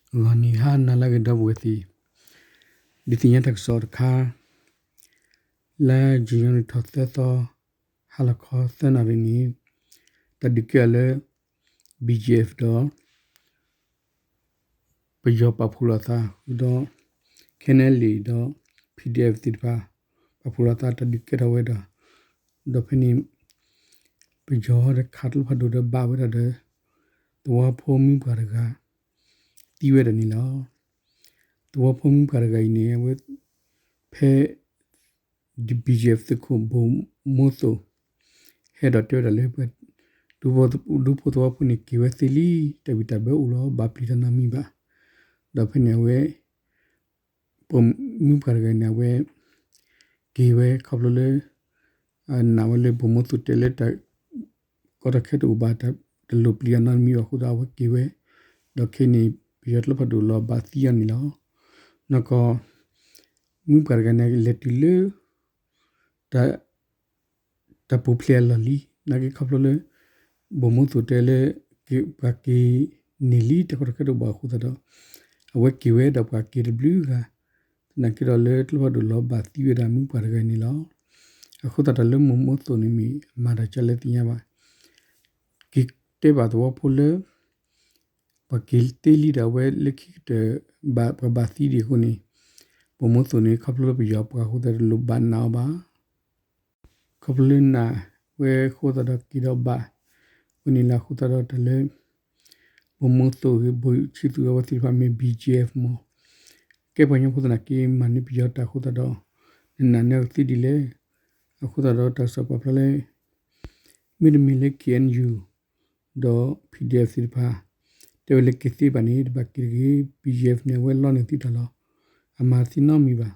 ဂီၤနံၤဟါနၤလၢအဂ့ၤ ဒီပုၢ်ဝဲၢ်သ့ၣ်, ဒုးသ့ၣ်ညါတၢ်ကစီၣ်တခါ, လါယနူၤအါရံၤထီၣ်သၢသီ ဟါလီၤခီသၢနၣ်ရံၣ်န့ၣ် တၢ်ဒုးကဲထီၣ်လၢ BGF ဒီး ပယီၤပာ်ဖှိၣ်လိာ်အသးဃုာ်ဒီး ခဲနလံဒီး PDF သ့ၣ်တဖၣ် ပာ်ဖှိၣ်လိာ်အသး တၢ်ဒုးကဲထီၣ်ဝဲဒီး, ဒီးဖဲန့ၣ် ပယီၤဒီးခးကျိဖးဒိၣ်ဒီးဘၣ်ဝဲဒၣ်ဒီး သဝီဖိမုၣ်ပှၢ်တဂၤ သံဝဲဒၣ်န့ၣ်လီၤ. သဝီဖိမုၣ်ပှၢ်တဂၤအံၤန့ၣ် အဝဲ ဖဲ BGF သုးခိၣ်ဘိၣ်မိၢ်သိၣ် ဟဲဒီးတဲဝဲဒၣ်လၢ ဒူဖိသဝီဖိန့ၣ် က့ၤဝဲသ့လံ, တၢ်ဘံၣ်တၢ်ဘၢအိၣ်လီၤ, ဘၣ်ပျံၤတၢ်နီတမံၤဘၣ်. ဒီးဖဲန့ၣ်အဝဲ ပိာ်မုၣ်ပှၢ်တဂၤန့ၣ် အဝဲ က့ၤဝဲခီဖျိလၢ နာ်ဝဲလၢဘိၣ်မိၢ်သိၣ်တဲလၢ တၢ်ကီတၢ်ခဲတအိၣ်ဘၣ်, တၢ်တလိၣ်ပျံၤအီၤနီတမံၤဘၣ်အဃိသတး အဝဲက့ၤဝဲ, ဒီးခဲအံၤန့ၣ် ပယီၤကျိဖးဒိၣ်လီၤဘၣ်သံအီၤန့ၣ်လီၤ. နီၢ်ကီၢ် မုၣ်ပှၢ်တဂၤန့ၣ် လဲၤတုၤလၢ တၢ် တၢ်ပူၤဖျဲးအလီၢ်လံ, နာ်က့ခီဖျိလၢ ဘိၣ်မိၢ်သိၣ်တဲလၢ ပှၤက့ၤန့ၢ်လံ တၢ်ကီတၢ်ခဲတအိၣ်ဘၣ်အဃိသတးဒီး အဝဲက့ၤဝဲဒီးပှၤက့ၤတဘျုးဂၤ, သနာ်က့ဒီးလၢကျိဖးဒိၣ်လီၤဘၣ်သံဝဲဒၣ်မုၣ်ပှၢ်တဂၤန့ၣ်လီၤ. အဃိသတးဒီးလၢဘိၣ်မိၢ်သိၣ်န့ၣ်မ့ၢ်အမၤတၢ်ကလဲၣ်သ့ၣ်ညါဘၣ်, က့ၤတဲဘၣ်သဝီဖိလၢ ပှၤက့ၤသ့လံဒီးအဝဲလၢခံကတၢၢ် ဘၣ်ပှၤဘၣ်သံဒံးအဃိန့ၣ်, ဘိၣ်မိၢ်သိၣ်န့ၣ် ခီဖျိလၢပယီၤပှၤအဃိသတးဒီးတလိၣ်ဘၣ်နာ်အီၤဘၣ်. ခီဖျိလၢနာ်ဝဲအဃိသတးဒီးက့ၤဒီးဘၣ်ဝဲန့ၣ်လီၤ. အဃိသတးဒီးတၢ်လၢ ဘိၣ်မိၢ်သိၣ်ဂ့ၤ ဘိၣ်ဆံသူးအဝဲသ့ၣ်တဖၣ်မ့ၢ် BGF မ့ၢ် ကဲပှၤကညီဖိသနာ်က့ မၤန့ၢ်ပယီၤတၢ်အဃိသတးဒီး နနာ်န့ၢ်အကသ့ဒ်လဲၣ်. အဃိသတးဒီးတၢ်ကစီၣ်ပာ်ဖျါလၢ မ့တမ့ၢ်လၢ KNU ဒီး PDF သ့ၣ်တဖၣ် တဲဝဲလၢက့ၤသ့ဘၣ်န့ၣ် တဘၣ်က့ၤတဂ့ၤ, BGF န့ၣ် အဝဲလီန့ၢ်သုတၢ်လီၤ. အမၤသ့နီတမံၤဘၣ်.